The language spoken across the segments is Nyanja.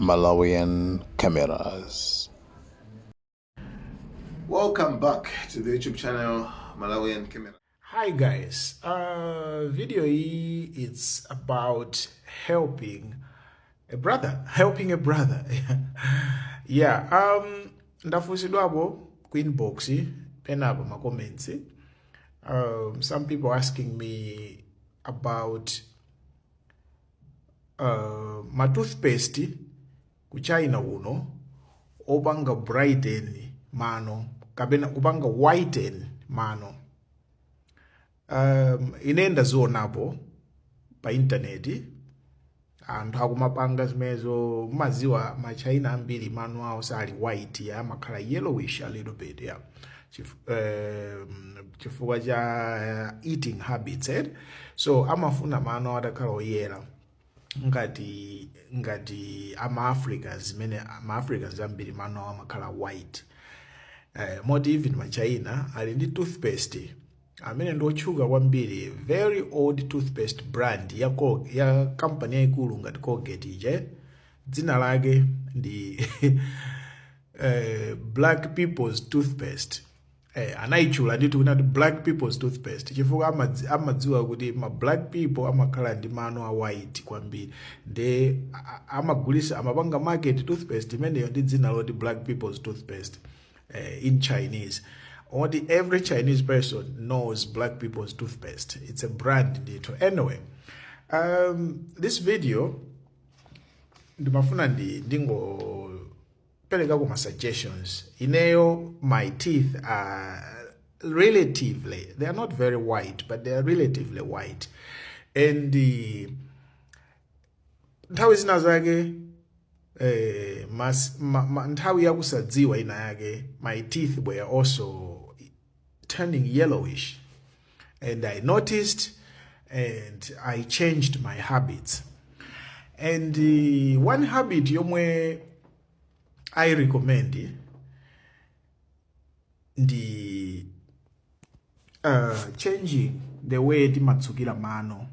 Malawian Cameras. Welcome back to the YouTube channel Malawian Camera. Hi guys, video iyi it's about helping a brother, helping a brother. Yeah, ndafunsidwapo ku inbox penapo ma comments. Some people asking me about ma toothpaste ku China uno opanga brighten mano kapena kupanga whiten mano. Ine ndazionapo pa intaneti anthu akumapanga zimenezo. Mumaziwa ma China ambiri mano awo sali white, amakhala yellowish a little bit, yeah. Chifukwa cha eating habits, eh? So amafuna mano atakhala oyera ngati ama Africans, zimene ama Africans ambiri mano awo amakhala white. Moti even ma China ali ndi toothpaste amene ndi otchuka kwambiri, very old toothpaste brand ya company yayikulu ngati Colgate ije, dzina lake ndi Black People's Toothpaste. Anayitchula ndithu kunati Black People's Toothpaste chifukwa amadziwa kuti ma black people amakhala ndi mano a white kwambiri, nde amagulisa, amapanga market toothpaste imeneyo ndi dzina loti Black People's Toothpaste in Chinese. Only every Chinese person knows Black People's Toothpaste. It's a brand ndithu. Anyway, this video ndimafuna ndingoperekako ma suggestions. Ineyo my teeth are relatively, they are not very white, but they are relatively white, and nthawi zina zake nthawi yakusadziwa ina yake, my teeth were also turning yellowish, and I noticed and I changed my habits. And one habit yomwe I recommend ndi changing the way timatsukira mano.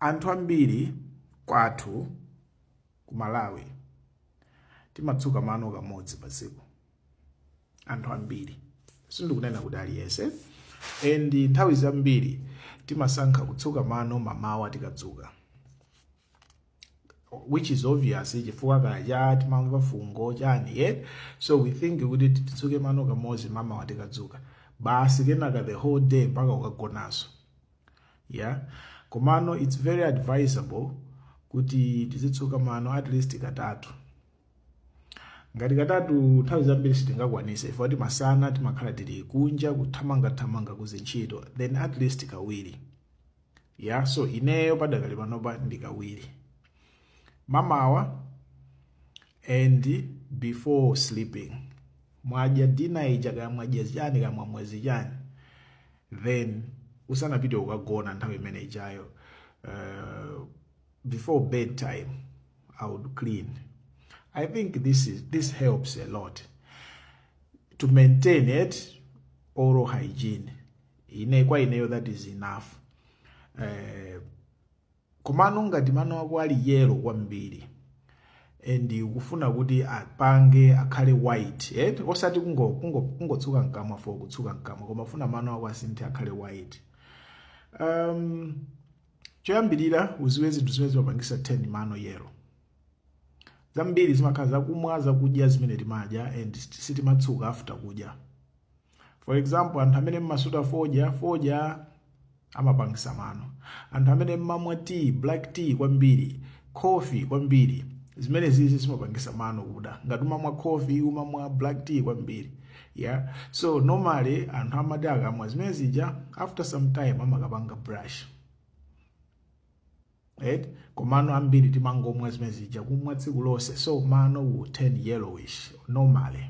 Anthu ambiri kwathu ku Malawi timatsuka mano kamodzi pa tsiku, anthu ambiri, sindikunena kuti aliyense. And nthawi zambiri timasankha kutsuka mano mamawa tikadzuka, which is obvious chifukwa kacha timamva fungo chani, yeah? So we think kuti titsuke mano kamodzi mamawa tikadzuka basi, kenaka the whole day mpaka ukagonanso, yeah. Komano it's very advisable kuti tizitsuka mano at least katatu. Ngati katatu nthawi zambiri sitingakwanise ifo kuti masana timakhala tili kunja kuthamangathamanga kuzintchito, then at least kawiri, yeah. So ineyo padakali panopa ndi kawiri, mamawa and before sleeping. Mwadya dinner ija, kaya mwadya chani, kaya mwamwezi chani, then usanapite ukagona nthawi imene ijayo, before bedtime I would clean. I think this helps a lot to maintain it oral hygiene. Ine kwa ineyo that is enough. Komano ngati mano ako ali yellow kwambiri and ukufuna kuti apange akhale white, eh? Osati kungotsuka mkamwa for kutsuka mkamwa, koma ufuna mano ako asinthe akhale white, choyambirira uziwe zinthu zimene zimapangisa turn mano yellow. Zambiri zimakhala zakumwa, zakudya zimene timadya and sitimatsuka after kudya. For example, anthu amene mmasuta fodya, fodya amapangisa mano. Anthu amene mmamwa tea, black tea kwambiri, coffee kwambiri, zimene zizi zimapangisa mano kuda ngati umamwa coffee, umamwa black tea kwambiri, yeah. So normally anthu amati akamwa zimene zija, after some time amakapanga brush, right? Komano ambiri timangomwa zimene zija, kumwa tsiku lonse, so mano will turn yellowish normally.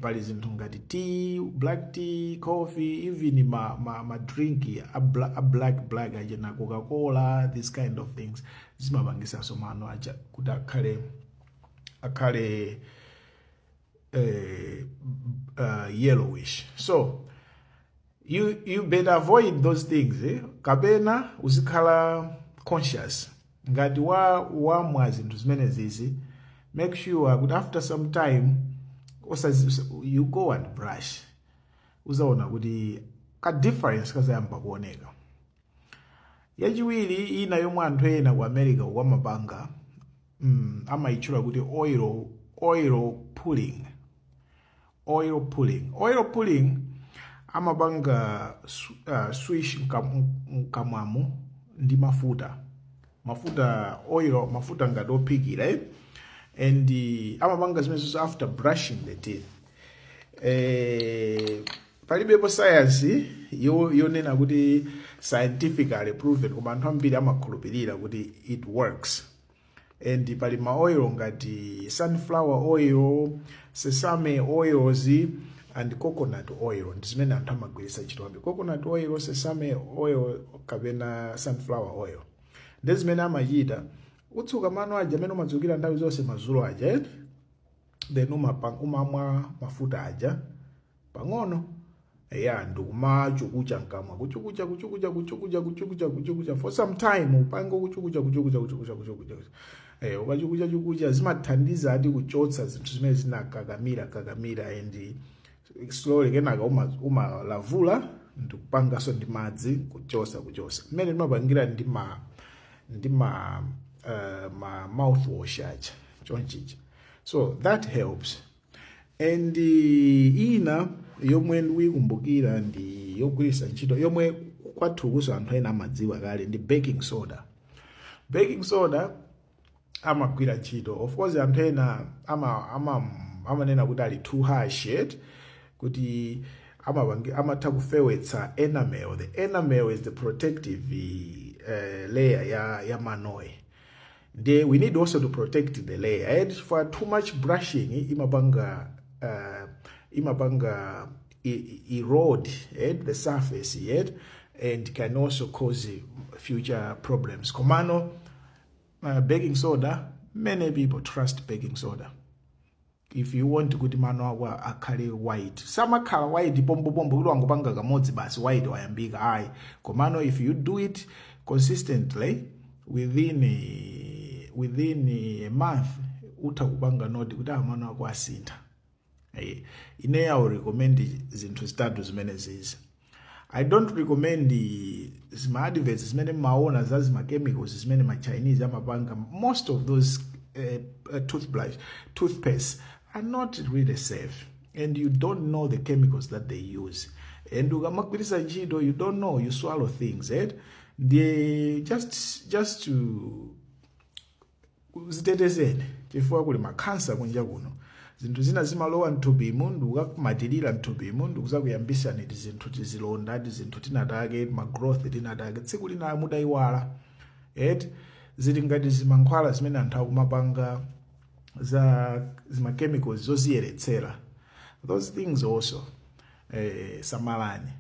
Pali zinthu ngati tea, black tea, coffee, even ma drink a black aja na Coca-Cola, this kind of things zimapangisanso mano aja kuti akhale yellowish. So you better avoid those things, eh? Kapena uzikhala conscious. Ngati wamwa zinthu zimene zizi, make sure kuti after some time you go and brush. Uzaona kuti ka difference kazayamba kuoneka. Yachiwiri ina yomwe anthu ena ku America kwamapanga, amayitchula kuti oil pulling. Oil pulling, oil pulling amapanga swish mkamwamu ndi mafuta, mafuta oil, mafuta ngati ophikira, eh? And amapanga zimenezo after brushing the teeth. Palibepo science yonena kuti scientifically proven, koma anthu ambiri amakhulupirira kuti it works. And pali ma oil ngati sunflower oil, sesame oils and coconut oil, ndi zimene anthu amagwiritsa ntchito kwambiri: coconut oil, sesame oil kapena sunflower oil. Ndi zimene amachita, utsuka mano aja amene umatsukira nthawi zonse madzulo aja, eh? Then umamwa mafuta aja pang'ono ya ndikumachukucha mkamwa, kuchukucha, kuchukucha, kuchukucha, kuchukucha, kuchukucha for some time. Upange kuchukucha, kuchukucha, kuchukucha, kuchukucha. Ukachukucha chukucha, zimathandiza ati kuchotsa zinthu zimene zinakakamira kakamira. And slowly kenaka umalavula ndikupanganso ndi madzi kuchosa, kuchosa mmene timapangira ndi ma mouthwash aja chonchicha. So that helps. And ina yomwe ndikuyikumbukira ndi yogwiritsa ntchito, yomwe kwathukuso anthu ena amadziwa kale, ndi baking soda. Baking soda amagwira ntchito. Of course anthu ena amanena kuti ali too harsh, yet kuti amatha kufewetsa enamel. The enamel is the protective layer ya manoyi. Ndiye we need also to protect the layer, and for too much brushing imapanga erode, the surface yet and can also cause future problems. Komano baking soda, many people trust baking soda. If you want kuti mano ako akhale white, samakhala white pompopompo kuti wangopanga kamodzi basi white wayambika, ayi. Komano if you do it consistently, within a month utha kupanga note kuti mano ako asintha. Ine I will recommend zinthu zitatu zimene zizi. I don't recommend zima adverts zimene mmaona za zima chemicals zimene ma Chinese amapanga. Most of those toothbrush, toothpaste are not really safe and you don't know the chemicals that they use, and ukamagwiritsa ntchito, you don't know, you swallow things, eh? Ndiye just to zitetezeni, chifukwa kuli makhansa kunja kuno. Zinthu zina zimalowa mthupimu ndikukakumatirira mthupimu ndikuzakuyambisani tizinthu, tizilonda, tizinthu tinatake, ma growth tinatake, tsiku lina mudayiwala eti. Zili ngati zimankhwala zimene anthu akumapanga za zima chemicals zoziyeretsera. Those things also, samalani,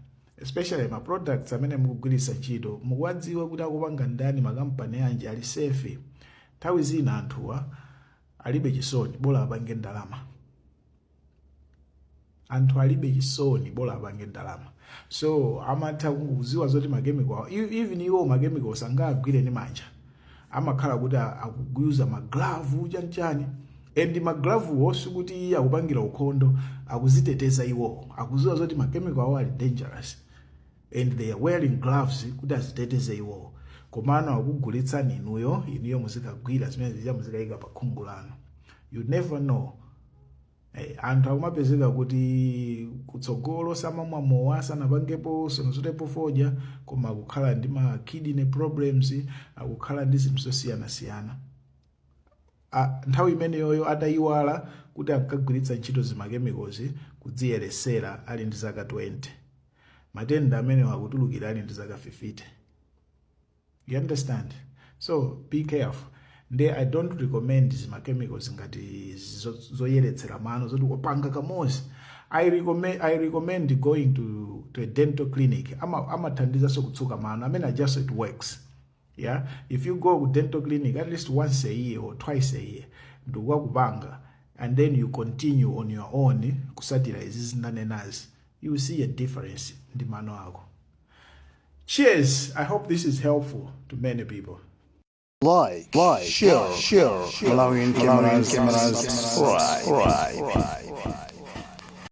especially ma products amene mukugwiritsa ntchito, mukuwadziwa kuti akupanga ndani, makampani anji, ali safe? Nthawi zina anthuwa alibe chisoni, bola apange ndalama. Anthu alibe chisoni, bola apange ndalama. So amatha kuziwa zoti ma chemical, even iwo ma chemicals sangagwire ndi manja, amakhala kuti akugwiza ma glove chanichani. And ma glove sikuti akupangira ukhondo, akuziteteza iwo. Akuziwa zoti ma chemical awo ali dangerous and they are wearing gloves kuti aziteteze iwo. Komano akugulitsani inuyo, inuyo muzikagwira zimene zija, muzikayika pa khungu lanu. You never know. Anthu akumapezeka kuti kutsogolo samamwa mowa, sanapangepo, sanazotepo fodya, koma akukhala ndi ma kidney problems, akukhala ndi zinthu zosiyanasiyana. Nthawi imeneyoyo atayiwala kuti ankagwiritsa ntchito zima chemicals kudziyeresera ali ndi zaka 20. Matenda amenewo akutulukira ali ndi zaka 50. You understand? So be careful. Nde I don't recommend zima chemicals ngati zoyeretsera mano zoti kupanga kamodzi. I recommend going to a dental clinic. Amathandizanso kutsuka mano amene just it works. Yeah, if you go to dental clinic at least once a year or twice a year ndikukakupanga, and then you continue on your own kusatira izi zindanenazi, you will see a difference ndi mano ako. Cheers. I hope this is helpful to many people. Like, share, Malawian cameras, subscribe.